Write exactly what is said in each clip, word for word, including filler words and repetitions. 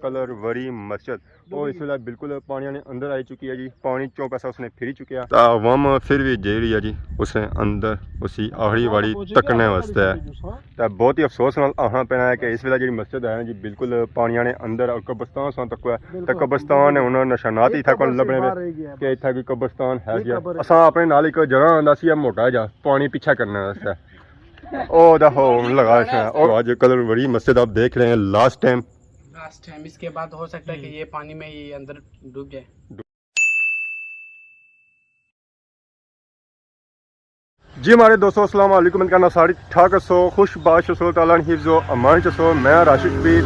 کلر وری مسجد، وہ اس ویلے بالکل پانیاں نے اندر آئی چکی ہے جی۔ پانی چوں پاسا اس نے پھری چکیا، تے عوام پھر بھی جائی رہی ہے جی اس نے اندر، اسی آخری واری تکنے واسطے۔ تے بہت ہی افسوس نال آخنا پینا ہے کہ اس ویلے جیڑی مسجد ہے نا جی، بالکل پانیاں نے اندر، اور قبرستان ساں تک ہے۔ تے قبرستان نے انہاں نشانات ہی اتھا کون لبنے وے کہ اتھا کوئی قبرستان ہے جی۔ اساں اپنے نال ایک جنا آندا سی موٹا جا پانی پیچھا کرنے واسطے۔ او دا ہو ہن لگا اس نے۔ او اج کلر وری مسجد آپ دیکھ رہے ہیں، لاسٹ ٹائم۔ لاسٹ ٹائم، اس کے بعد ہو سکتا ہے کہ یہ پانی میں یہ اندر ڈوب جائے۔ جی ہمارے دوستو، السلام علیکم، امید کرنا سارے ٹھاک ہسو، خوش باش ہسو، تعالیٰ نے حفظ و امان چ ہسو۔ میں راشد شبیر،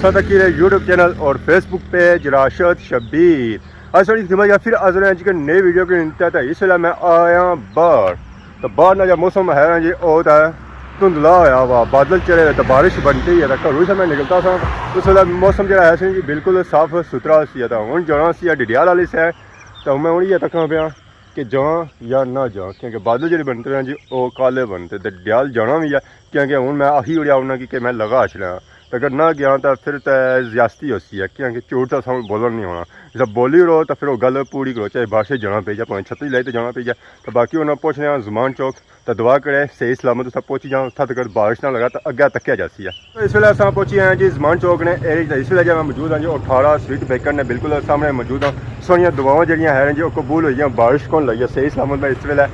ساتھ کی رہے یوٹیوب چینل اور فیس بک پیج راشد شبیر۔ اج ساڑی خدمت یا پھر حاضر ہیں جی کہ نئی ویڈیو کے تحت۔ اس ویلے میں آیا باہر، تو باہر نا جا موسم ہے نا جی، او تے دھندلا ہویا ہوا، بادل چڑھے ہوئے، تو بارش بنتی ہے۔ تو گھروں سے میں نکلتا سا، اس ویلے موسم جڑا ہے سی جی بالکل صاف ستھرا سی۔ تو ہن جانا سی ڈڈیال والی سائیڈ، تو میں ہن یہ تکاں پیا کہ جاں یا نہ جاں، کیونکہ بادل جڑے بنتے ہیں جی، او کالے بنتے۔ ڈڈیال جانا بھی ہے، کیونکہ ہن میں آخی اڑیا انہاں کی کہ میں لگا اچھنا۔ تے اگر نہ گیا تاں پھر تے زیادتی ہوسی ہے، کیونکہ جھوٹ تاں اساں بولن نہیں ہونا۔ جسا بولی رہو تاں پھر او گل پوری کرو، چاہے بارشیں جانا پئی جائے، پاویں چھتری لائی تے جانا پئی جائے۔ تے باقی انہاں پہنچنے آں زمان چوک، تے دعا کرے صحیح سلامت اتھا پہنچی جاں، اتھا تک بارش نہ لگا تے اگے تکیا جاسی ہے۔ اس ویلے اساں پہنچی آئے ہیں جی زمان چوک نے ایریا، اس ویلے جا میں موجود ہاں جی اٹھارہ سویٹ بیکر نے بالکل سامنے موجود ہاں۔ سوہنیاں دعاواں جڑیاں ہیں جی، او قبول ہوئی گیاں، بارش کون لگی ہے۔ صحیح سلامت میں اس ویلے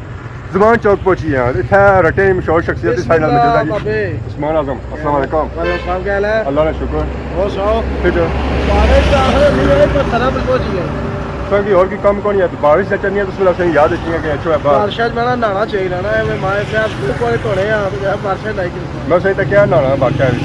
زمان چوک پہنچی ہاں۔ اتھے رٹے مشہور شخصیت ساڈے نال موجود ہے جی۔ بسم اللہ بابے۔ عثمان اعظم، السلام علیکم۔ وعلیکم السلام، کیا حال ہے؟ اللہ کا شکر۔ اور سناؤ؟ فٹ۔ بارش تو آخر نہیں ہے، پر خراب پہنچی ہے۔ سنگی اور کی کم کون ہے؟ بارش جا چڑھنی ہے تو اس ویلے اساں یاد رکھیے کہ اچھو ہے باہر۔ بارشاں میں نہانا چاہیے نا، میں ماں سے آپ کو کوئی دھونے آ، تو بارشاں لائی کے۔ میں صحیح تو کیا نہانا واقعہ بھی۔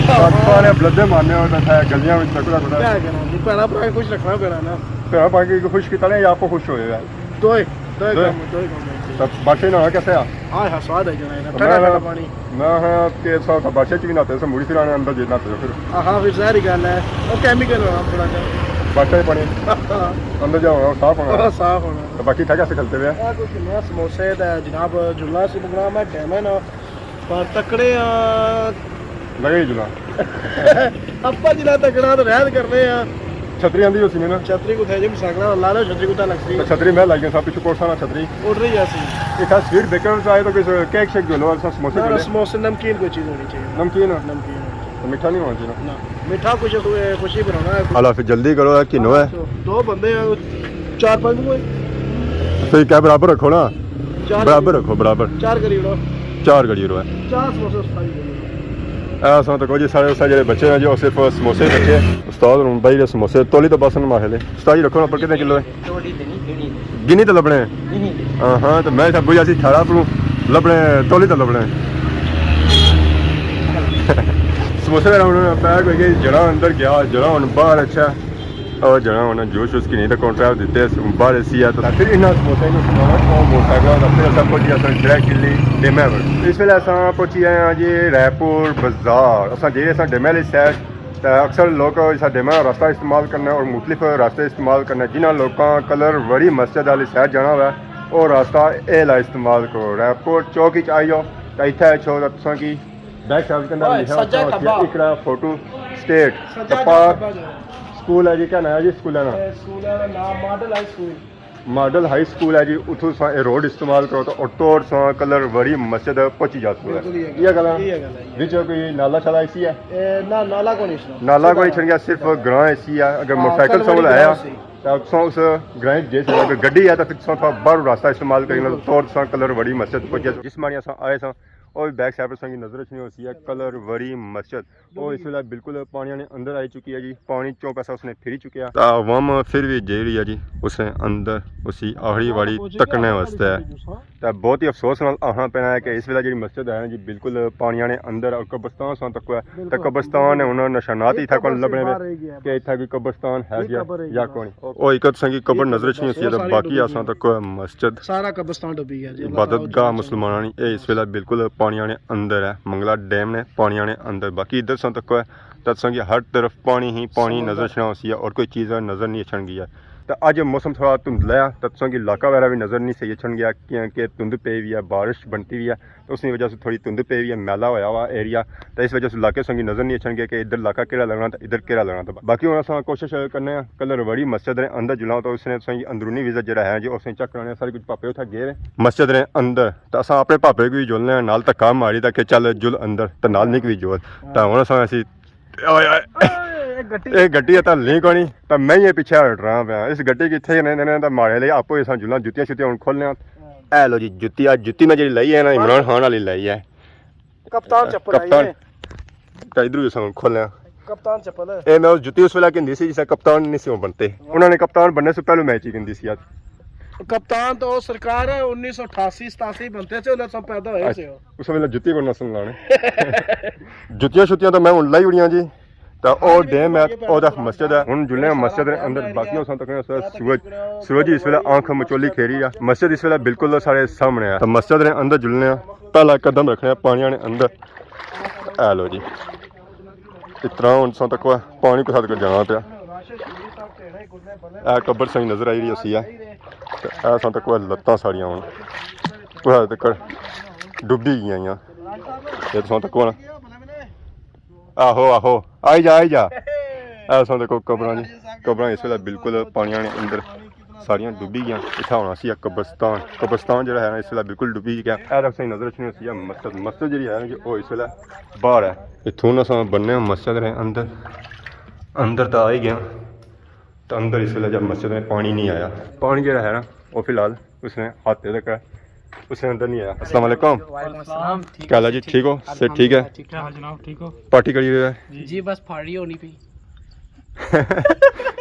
ہاں۔ سارے بلدے مارنے اور اتھے گلیاں وچ نکلا کھڑا۔ کیا کرنا جی، بھیڑا بھرا خوش رکھنا پینا نا۔ بھیڑا بھرا کی خوش کیتا نے یا آپ خوش ہوئے ہو؟ دوئے، دوئے دوئے؟ کم، دوئے کم ہے۔ تو بارشیں نہانا کیسے آ؟ ہائے ہائے، سواد آئی جانا ہے نا، تو ٹھنڈا میں، ٹھنڈا پانی۔ میں ہاں کہ سا بارشیں چ بھی نہاتے سو، مڑی پھر آنے اندر جے نہاتے سو پھر۔ ہاں ہاں، پھر ظاہری گل ہے، وہ کیمیکل ہونا تھوڑا جہا۔ بارشیں پانی اندر جا ہونا، صاف ہونا۔ ہاں، صاف ہونا۔ تو باقی ٹھیک ہے، کیسے چلتے ہوئے؟ آ کچھ نیا سموسے دا جناب جلا سی پروگرام ہے، ڈیم ہے نا، پر تکڑے آ۔ لگے ہی جلا۔ اپر جلا تکڑا تو رہد کرنے آ۔ چھتری آندی ہوسی نا؟ چھتری کتھے جی، مساکڑا لا لو، چھتری کتھا لگسی؟ تو چھتری میں لائی گیا سا، پچھو کون سا نا چھتری؟ اٹھ رہی ہے سی۔ اتھا سویٹ بیکر وچ آئے تو کوئی کیک شیک جو لو، اساں سموسے جو لو۔ سموسے، نمکین کوئی چیز ہونی چاہیے۔ نمکین؟ نمکین۔ تو میٹھا نہیں ہونا چاہیے؟ نہ۔ میٹھا کچھ، کچھ ہی بنانا ہے۔ حالا پھر جلدی کرو یار، کینو ہے؟ دو بندے ہیں، چار پانچ کو۔ پھر کیا برابر رکھو نا؟ چار برابر رکھو، برابر۔ چار کری اڑو۔ چار کری اڑو ہے۔ چار سموسے استاد جی کری اڑو۔ اے اساں تو کوئی جی سارے، سارے جڑے بچے ہیں جی، وہ صرف سموسے ہی بچے۔ استاد ہن بھائی دے سموسے تولی تو بس ماہے لے۔ استاد جی رکھو نا، پر کتنے کلو ہے؟ تولی تے نہیں، گنی تے۔ گنی تے لبنے ہیں؟ گنی تے۔ ہاں ہاں، تو میں اتھا بوجھا سی ٹھارہ پروں لبنے، تولی تے لبنے۔ سموسے وغیرہ ہن پیک ہوئی گئے، جڑا اندر گیا، جڑا ہن باہر اچھا۔ اور جڑا ہن جوس ووس کی نہیں تو کانٹریکٹ دیتے، باہر اے سی ہے تو پھر انہاں سموسے نوں سنانا، او موٹر سائیکل دا، پھر اساں پہنچی اساں ڈائریکٹلی ڈیمے پر۔ اس ویلے اساں پہنچی آئے ہاں جی رائے پور بازار۔ اساں جی اساں ڈیمے والی سائیڈ تے اکثر لوک اس ڈیمے نا راستہ استعمال کرنا اور مختلف راستے استعمال کرنا۔ جنہاں لوکاں کلر وری مسجد والی سائیڈ جانا ہوئے، او راستہ اے لا استعمال کرو۔ رائے پور چوک وچ آئی جاؤ تے اتھے اچھو تے تساں کی بیک سائیڈ کے اندر اوئے، لکھا سجا ہوتا ہے کھبا۔ اقرا فوٹو اسٹیٹ۔ سجا کھبا جاؤ۔ سکول ہے جی، کیا نام ہے جی سکول نا؟ اے سکول نا نام ماڈل ہائی سکول۔ ماڈل ہائی سکول ہے جی، اتھوں تساں اے روڈ استعمال کرو تو اتھوں تساں کلر وری مسجد پہنچی جاتی ہے۔ بالکل یہ گل ہے۔ یہ گل ہے۔ وچ کوئی نالا شالا ایسی ہے؟ اے، نہ، نالا کوئی نہیں سنا۔ نالا کوئی چھڑ گیا، صرف گراں ایسی ہے۔ اگر ہاں، موٹر سائیکل کلر سوال وری آیا، گراں سی۔ تو تساں اس گراں جے سے اگر گڈی ہے تو پھر تساں تھوڑا باہر راستہ استعمال کریں گے، بالکل۔ تو تساں کلر وری مسجد پہنچ جاؤ۔ جس ماڑی اساں آئے ساں، او بھی بیک سائیڈ پر تساں کی نظر اچھنی ہوسی ہے، کلر وری مسجد۔ او اس ویلے بالکل پانیاں نے اندر آئی چکی ہے جی، پانی چوں پاسا اس نے پھری چکیا۔ تے عوام پھر بھی جائی رہی ہے جی، اس نے اندر، اسی آخری واری تکنے واسطے ہے۔ تے بہت ہی افسوس نال آخنا پینا ہے کہ اس ویلے جیڑی مسجد ہے نا جی، بالکل پانیاں نے اندر، اور قبرستان ساں تک ہے۔ تے قبرستان نے انہاں نشانات ہی تھا کون لبنے وے کہ اتھا کوئی قبرستان ہے یا، یا کون۔ او ایک تساں کی قبر نظر اچھنی ہوسی ہے، تے باقی اساں تک ہے مسجد۔ سارا قبرستان ڈبی گیا جی، اللہ عبادت گاہ مسلماناں نی۔ اے اس ویلے بالکل پانیاں نے اندر ہے، منگلا ڈیم نے پانیاں نے اندر۔ باقی ادھر تساں تکو ہے، تاں تساں کی ہر طرف پانی ہی پانی نظر اچھنا ہوسی ہے، اور کوئی چیز نظر نہیں اچھن گئی ہے۔ تے اج موسم تھوڑا دھندلا ہے، تے تساں کی علاقہ وغیرہ بھی نظر نہیں صحیح اچھن گیا، کیونکہ دھند پئی ہوئی ہے، بارش بنتی ہوئی ہے، تے اس نی وجہ سے تھوڑی دھند پئی ہوئی ہے، میلا ہویا ہوا ایریا، تے اس وجہ سے علاقے تساں کی نظر نہیں اچھن گیا کہ ادھر علاقہ کیڑا لگنا تے ادھر کیڑا لگنا۔ تے باقی ہن اساں کوشش کرنے آں کلر وڑی مسجد دے اندر جلاں، تے اس نے تساں کی اندرونی وزٹ جڑا ہے جی، اس نے چیک کرانے آں۔ سارے کچھ پاپے اتھے گئے ہوئے مسجد دے اندر، تے اساں اپنے پاپے کو بھی جلنے آں، نال دھکا ماری تے کہ چل جل اندر، تے نال نک بھی جول۔ تے ہن اساں اسی آئے، آئے۔ اے گٹی۔ اے گٹی اتھا لیں کونی، تے میں ہی پیچھے ہٹ رہا پیا۔ اس گٹی کی اتھے نے، نے، نے، تے مارے لے آپو اساں جلاں، جتیاں شتیاں ہن کھولنے آں۔ اے لو جی، جتی، اج جتی میں جڑی لائی ہے نا، عمران خان والی لائی ہے۔ کپتان چپل آئی کپتان۔ ہے۔ تے ادھر بھی اساں ہن کھولنے آں۔ کپتان چپل ہے۔ اے میں اس جتی اس ویلے گھندی سی جسے کپتان نہیں سی بنتے۔ انہاں نے کپتان بننے سے پہلے میچ ہی گھندی سی یار۔ کپتان تو سرکار ہے، انیس سو اٹھاسی ستاسی بنتے سے، انہاں سب پیدا ہوئے سے۔ اس ویلے جتی کو نسل لانے۔ جتیاں شتیاں تو میں ہن لائی اڑیاں جی۔ تے او ڈیم ہے، او دا مسجد ہے۔ ہن جلنے آں مسجد دے اندر، باقی اساں تک سورج، سورج اس ویلے آنکھ مچولی کھیری ہے۔ مسجد اس ویلے بالکل سارے سامنے ہے۔ تے مسجد دے اندر جلنے آں، پہلا قدم رکھنے آں پانی نے اندر۔ اے لو جی، اتنا ہن اساں تک پانی کتھا تک جانا پیا۔ اے قبر سائیں نظر آئی رہی ہوسی ہے۔ تے اے اساں تک لتاں ساریاں ہن کتھا تک ڈبی گئیاں۔ اے تساں تک ہن آہو، آہو، آئی جا، آئی جا۔ اے اساں دیکھو قبراں جی، قبراں اس ویلے بالکل پانیاں نے اندر ساریاں ڈبی گیاں۔ اتھا ہونا سی قبرستان، قبرستان جڑا ہے نا اس ویلے بالکل ڈبی گیا۔ اے تساں نظر اچھنی ہوسی مسجد، مسجد جڑی ہے نا جی او اس ویلے باہر ہے۔ اتھوں اساں بننے آں مسجد نے اندر، اندر تاں آئی گیا۔ تو اندر اس ویلے جب مسجد میں پانی نہیں آیا، پانی جڑا ہے نا، وہ فی الحال اس نے ہاتھ دے رکھا ہے، اس نے اندر نہیں آیا۔ السلام علیکم۔ وعلیکم السلام۔ ٹھیک کیا حال ہے جی؟ ٹھیک ہو؟ صحت ٹھیک ہے؟ الحمدللہ، ٹھیک ٹھاک۔ پارٹی کری ہوئی ہے؟ جی، بس پھاڑی ہونی پئی۔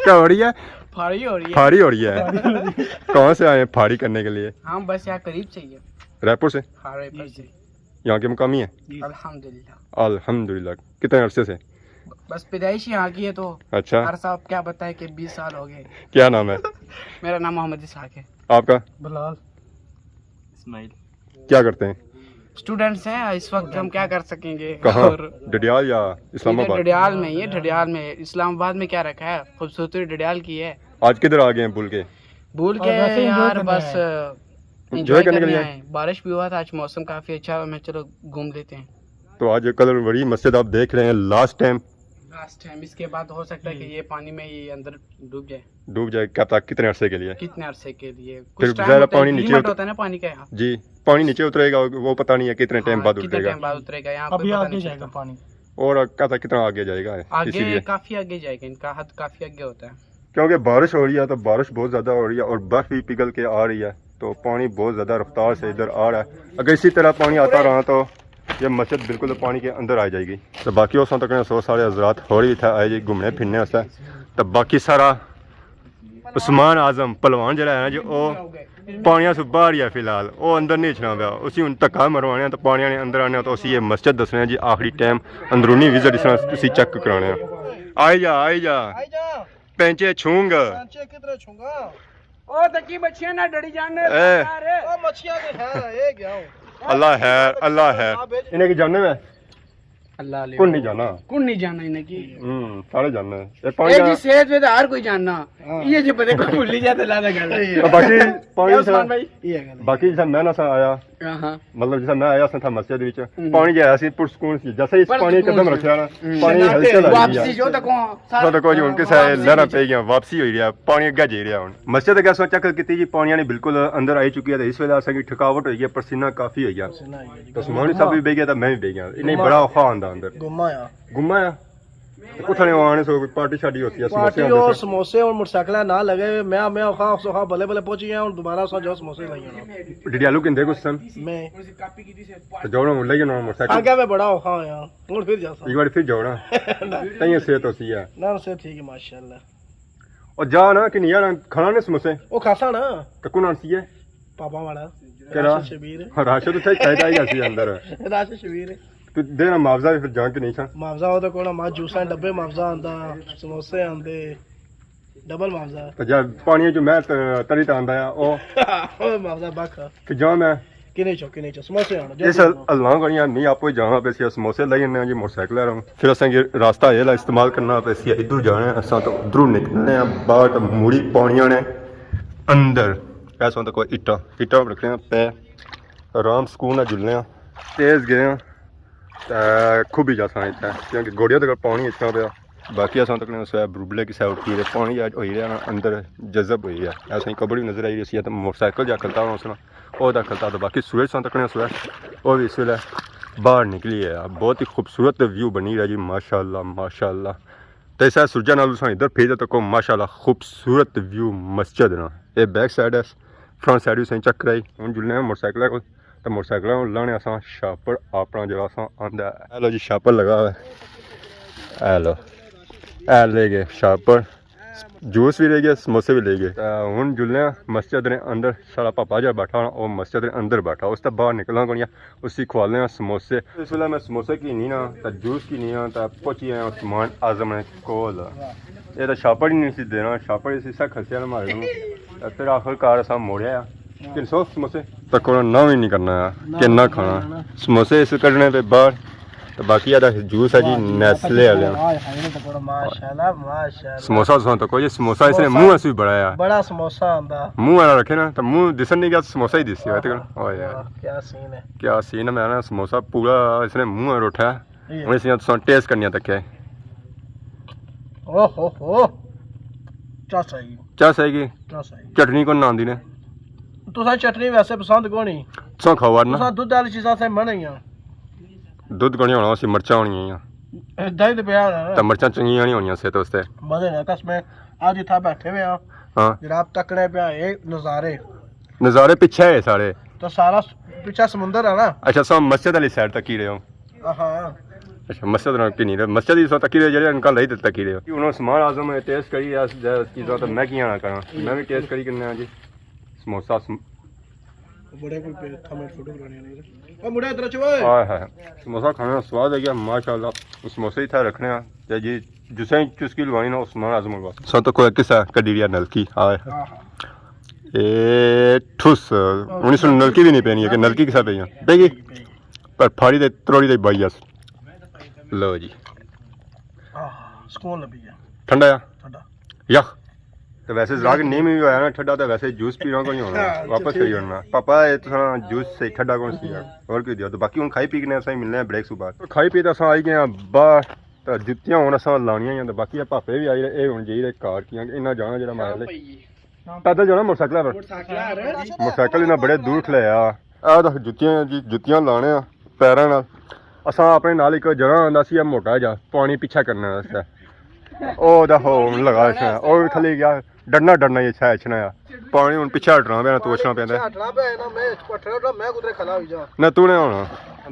کیا ہو رہی ہے؟ پھاڑی ہو رہی ہے۔ پھاڑی ہو رہی ہے۔ کہاں سے آئے ہیں پھاڑی کرنے کے لیے؟ ہم بس یہاں قریب سے ہی ہیں۔ رائے پور سے؟ ہاں، رائے پور سے۔ یہاں کے مقامی ہیں؟ جی۔ الحمدللہ۔ الحمدللہ۔ کتنے عرصے سے؟ بس پیدائش ہی یہاں کی ہے تو اچھا۔ عرصہ آپ کیا بتائے کہ بیس سال ہو گئے۔ کیا نام ہے؟ میرا نام محمد اسحاق ہے۔ آپ کا؟ بلال۔ اسماعیل۔ کیا کرتے ہیں؟ اسٹوڈنٹس ہیں، اس وقت ہم کیا کر سکیں گے؟ کہاں؟ اور ڈڈیال یا اسلام ادھر آباد؟ ڈڈیال میں ہی ہے، ڈڈیال میں۔ اسلام آباد میں کیا رکھا ہے؟ خوبصورتی ڈڈیال کی ہے۔ آج کدھر آ گئے ہیں بھول کے؟ بھول اور کے ویسے انجوائے یار، کرنے بس آئے ہیں۔ انجوائے کرنے کے لیے آئے ہیں۔ بارش بھی ہوا تھا، آج موسم کافی اچھا ہوا، میں چلو گھوم لیتے ہیں۔ تو آج کلر وڑی مسجد آپ دیکھ رہے ہیں، لاسٹ ٹائم۔ لاسٹ ٹائم، اس کے بعد ہو سکتا ہے کہ یہ پانی میں یہ اندر ڈوب جائے۔ ڈوب جائے، کیا پتا کتنے عرصے کے لیے؟ کتنے عرصے کے لیے؟ پھر کچھ ٹائم ظاہر ہے ہوتا ہے، پانی نیچے لمٹ اتر- ہوتا ہے نا پانی کا یہاں۔ جی، پانی نیچے اترے گا، وہ پتہ نہیں ہے کتنے ٹائم ہاں، بعد کتنے اترے گا۔ ٹائم بعد اترے گا، یہاں پہ ابھی پتہ آگے نہیں جائے گا چلتا۔ پانی۔ اور کیا پتا کتنا آگے جائے گا، اسی آگے لیے۔ کافی آگے جائے گا، ان کا حد کافی آگے ہوتا ہے۔ کیونکہ بارش ہو رہی ہے تو بارش بہت زیادہ ہو رہی ہے اور برف بھی پگھل کے آ رہی ہے، تو پانی بہت زیادہ رفتار سے ادھر آ رہا ہے۔ اگر اسی طرح پانی آتا رہا تو یہ مسجد بالکل پانی کے اندر آ جائے گی۔ تو باقی اساں تکنے سو سارے حضرات ہور وی اتھے آئے جی گھومنے پھرنے واسطے۔ تو باقی سارا عثمان اعظم پہلوان جڑا ہے نا جی، او پانیاں سوں باہر ہی ہے فی الحال، او اندر نہیں اچھنا پیا۔ اسی ہن دھکا مروانے آں تو پانیاں نے اندر آنے آں تو اسی یہ مسجد دسنے آں جی، آخری ٹائم اندرونی وزٹ اس طرح تسی چیک کرانے آں۔ آئی جا، آئی جا۔ آئی جا۔ پینچے چھونگ۔ پینچے کدھر چھونگا؟ او تکی مچھیاں نہ ڈڑی جان۔ اے۔ او مچھیاں دے خیر ہے، اے گیا ہوں۔ اللہ خیر، اللہ خیر۔ انہیں کی جاننے میں؟ اللہ علیہ۔ کون نہیں جانا؟ کون نہیں جانا انہیں کی؟ ہوں، سارے جاننا ہے۔ اے پانی اے کا جی صحت میں تو ہر کوئی جاننا۔ ہاں۔ یہ جی پتہ کوئی بھولی جاتے لانا گل۔ تو باقی پانی کیا عثمان سا، بھائی؟ یہ ہے گل۔ باقی جیسا میں نہ سا آیا، ہاں ہاں۔ مطلب جیسا میں آیا سا تھا مسجد وچ، ہوں۔ پانی جو ہے سی پرسکون سی۔ جیسے اس پر پانی سکون قدم سی۔ رکھیا نا، ہوں۔ پانی ہلکا لگ واپسی گیا۔ جو تکو سارا تک جو ان کے سارے لہراں پہ گیا، واپسی ہوئی رہیا، پانی اگے جائی رہیا ہن۔ مسجد اگے اساں چیک کیتی جی، پانی نے بالکل اندر آئی چکی ہے، تے اس ویلے اساں کی تھکاوٹ ہوئی گئی، پسینہ کافی ہوئی گیا۔ پسینہ آئی گیا۔ تے عثمان صاحب بھی بہ گیا، تے میں بھی بہ گیا۔ نہیں، گما بڑا آیا۔ اوکھا آندا اندر۔ گما آیا۔ گما آیا؟ تے اتھاں نے آنے سو کوئی پارٹی شارٹی ہوتی ہے، پارٹی سموسے آندے او سن۔ سموسے ہن موٹر سائیکل نال لگے ہوئے، میں، میں اوکھا، اوکھا، بلے بلے پہنچی گیا، ہن دوبارہ اساں جو سموسے کھائی آنا۔ ڈڈیالو کندے کچھ سن؟ میں۔ تے جو ہن لے جانا موٹر سائیکل۔ آگے میں بڑا اوکھا ہویا، ہن پھر جا سا۔ ایک بار پھر جاؤ نا۔ تائیں صحت ہوتی ہے۔ نہ، صحت ٹھیک ہے، ماشاءاللہ۔ اور جا نا کہ نہیں یار، کھانا نے سموسے؟ او کھاسا نا۔ تے کون آنسی ہے؟ پاپا والا۔ کیڑا؟ راشد شبیر۔ ہاں، راشد تو ٹھیک کھائی جائی جاسی اندر۔ راشد شبیر۔ تو دینا معاوضہ بھی پھر جان کے نہیں سا۔ معاوضہ ہو تو کونا، ماں جوساں ڈبے معاوضہ آندا، سموسے آندے، ڈبل معاوضہ۔ تو جا پانی جو میں ت-، تری تا آندا ہے، او۔ او معاوضہ بک۔ کہ جا میں کنے چو، کنے چو، سموسے آن، جلدی اس آن۔ اللہ کریاں، میں آپ جانا پہ سی، سموسے لائی نے جی موٹر سائیکل آ رہا ہوں۔ پھر اساں کی راستہ یہ استعمال کرنا پہ سی، ادھر جانا ہے، اساں تو ادھروں نکلنے ہیں باہر، تو موڑی پانیاں نے اندر۔ ایسا تو کوئی اٹا، اٹا رکھنے ہیں پہ، آرام سکون نال جلنے ہیں، تیز گئے ہیں۔ تے کھبی جاساں اتھے، کیونکہ گوڑیاں تک پانی اتنا پیا۔ باقی اساں تکنے اس ویلے بروبلے کی سائیڈ اٹھی رہے، پانی اج ہوئی رہیا نا اندر جذب ہوئی رہیا۔ ایسا ہی کبڑی نظر آئی رہی سی، تے موٹر سائیکل جا کھلتا ہونا اس نا، او دا کھلتا تو باقی سورج ساں تکنے اس ویلے، او بھی اس ویلے باہر نکلی ہے۔ بہت ہی خوبصورت ویو بنی رہیا جی، ماشاءاللہ، ماشاءاللہ۔ تے اسے سورجا نال اساں ادھر پھر تکو ماشاءاللہ خوبصورت ویو مسجد نا۔ اے بیک سائیڈ ہے، فرنٹ سائیڈ اساں چیک کرائی۔ ہن جلنے ہیں موٹر سائیکل کول۔ تے موٹر سائیکل لانے اساں شاپر اپنا جڑا اساں آندا ہے۔ اے لو جی شاپر لگا ہوا ہے۔ اے لو۔ اے لے گئے شاپر۔ جوس بھی لے گئے، سموسے بھی لے گئے۔ تے ہن جلنے آں مسجد نے اندر، ساڑا پاپا جا بیٹھا ہونا، او مسجد نے اندر بیٹھا، اس تے باہر نکلنا کونی آ، اسی کھوالنے آں سموسے۔ اس ویلے میں سموسے کی نہیں نا، تے جوس کی نہیں نا، تے پہنچی آیا عثمان اعظم نے کول۔ اے تے شاپر ہی نہیں سی دینا، شاپر اسی سا کھسیا نہ مارے نوں۔ تے پھر آخر کار اساں موڑیا آ۔ تین سو سموسے؟ تکو نہ وی نہیں کرنا آ، نہ، کنا نہ، کھانا۔ نہ، نہ۔ سموسے اس کڈنے پہ باہر، تے باقی آدھا جوس ہے جی، واہ جی، نیسلے والے۔ ہائے، ہائے، انہاں تکو ماشاءاللہ، ماشاءاللہ۔ سموسا ساں تکو جی، سموسا اس نے سموسا۔ منہ اس وی بڑا آ۔ بڑا سموسا آندا۔ منہ والا رکھے نا، تے منہ دسن نہیں گیا، سموسا ہی دسی ہوئے تکو۔ اوئے یار۔ واہ، کیا سین ہے۔ کیا سین ہے، میں نا سموسا پورا اس نے منہ روٹھا ہے۔ ہن اس نے تساں ٹیسٹ کرنی آ تکے۔ اوہ ہو ہو۔ چس آئی گئی۔ چس آئی گئی۔ چٹنی کون نہ آندی نے؟ تساں چٹنی ویسے پسند کونی۔ تساں کھاؤ نا۔ تساں دودھ والی چیزاں سے منع ہی آ۔ دودھ کونی ہونا، اسی مرچاں ہونی آ۔ دہی تے پیا ہونا نا۔ تے مرچاں چنگیاں نہیں ہونیاں صحت واسطے۔ مزے نے قسم ہے۔ اج اتھا بیٹھے ہوئے آں۔ ہاں۔ جناب تکنے پیا اے نظارے۔ نظارے پچھے ہے سارے۔ تو سارا س-، پچھے سمندر ہے نا۔ اچھا، سو مسجد والی سائیڈ تکی رہے ہو؟ ہاں۔ اچھا، مسجد نال کی نہیں رہے، مسجد ہی سو تکی رہے، جڑے انکل رہی تے تکی رہے ہو۔ انہوں سمان اعظم ٹیسٹ کری، اس چیزاں تو میں کی آنا کراں، میں بھی ٹیسٹ کری کرنے ہاں جی۔ سموسا سم-، بڑے کوئی پہ تھا میں فوٹو کرانے والے۔ او مڑے ادھر چوئے۔ ہائے ہائے، سموسا کھانے نا سواد ہے کیا، ماشاءاللہ۔ سموسے ہی تھا رکھنے ہاں۔ تے جی، جسے چسکی لوانی نا، عثمان اعظم الباس۔ سو تو کوئی قصہ کڈی رہیا نلکی، ہائے۔ ہاں، ہاں۔ اے ٹھس، انہی سو نلکی بھی نہیں پینی ہے کہ نلکی کسا پینی ہے۔ پے گی؟ پر پھاڑی تے تروڑی تے بائی اس۔ لو جی۔ آہ، سکون لبھی گیا۔ ٹھنڈا آ؟ ٹھنڈا۔ یخ۔ تو ویسے زراک نہیں بھی ہویا نا ٹھڈا، تو ویسے جوس پینا کوئی ہونا، ہاں، واپس ٹھیک کری ہے۔ ہونا۔ پاپا، اے تساں جوس سے ٹھڈا کون سی ہے؟ اور کی دیا؟ تو باقی ہن کھائی پی کے اساں ملنے ہیں بریک سو بعد۔ کھائی پی تے اساں آئی گئے ہیں باہر، تے جتیاں ہن اساں لانیاں ہی ہیں، تے باقی اے پاپے بھی آئی رہے، اے ہن جائی رہے کار کیاں، انہاں جانا جڑا محل ہے۔ پیدل جانا موٹر سائیکل پر؟ موٹر سائیکل پر۔ موٹر سائیکل انہاں بڑے دور کھلیا۔ اے تاں جتیاں جی، جتیاں لانے آ پیراں نال۔ اساں اپنے نال ایک جنا آندا سی، اے موٹا جا، پانی پیچھے کرنے واسطے۔ او دا ہو، ہن لگا اس نے۔ او وی کھلی گیا، ڈرنا ڈرنا ہی اچھا اچھنا آ۔ پانی ہن پیچھے ہٹنا پیا، تو اچھنا پیندا۔ پیچھے ہٹنا پیا نا، میں پٹھنا ڈرا، میں کدھر کھلا ہوئی جا۔ نہ تو نے ہونا۔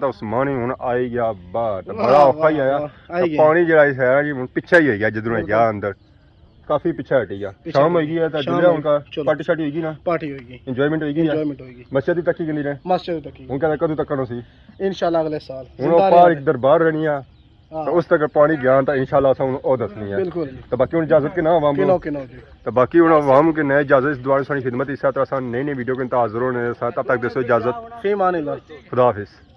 تاں عثمان ہی ہن آئی گیا باہر، تے بڑا واہ، اوکھا ہی واہ، آیا۔ واہ، آئی تے گیا۔ پانی جڑا اس ہے جی، ہن پیچھے ہی ہوئی گیا، جدھروں گیا اندر۔ کافی پیچھے ہٹی گیا۔ پیچھے شام ہٹی ہوئی گئی ہے، تے شام جلیا ہوئی ہن گئی۔ کا چلو۔ پارٹی شارٹی ہوئی گئی نا؟ پارٹی ہوئی گئی۔ انجوائمنٹ ہوئی گئی ہے؟ انجوائمنٹ ہوئی گئی۔ مسجد ہی تکی گندی رہے؟ مسجد ہی تکی۔ ہن کہہ کدوں تک کرنا سی؟ انشاءاللہ اگلے سال۔ ہن زندہ او پار رہے۔ ایک دربار رہنی ہے۔ ہاں۔ تے اس تک پانی گیا تے انشاءاللہ اساں ہن او دسنی ہے۔ بالکل۔ تے باقی ہن اجازت کے نا عوام کو؟ کنو، کنو جی۔ تے باقی ہن عوام کے نئے اجازت اس دعا سانی خدمت اس طرح اساں نئی نئی ویڈیو کے انتظار ہونے ساتھ، تب تک دیسو اجازت۔ فی امان اللہ۔ خدا حافظ۔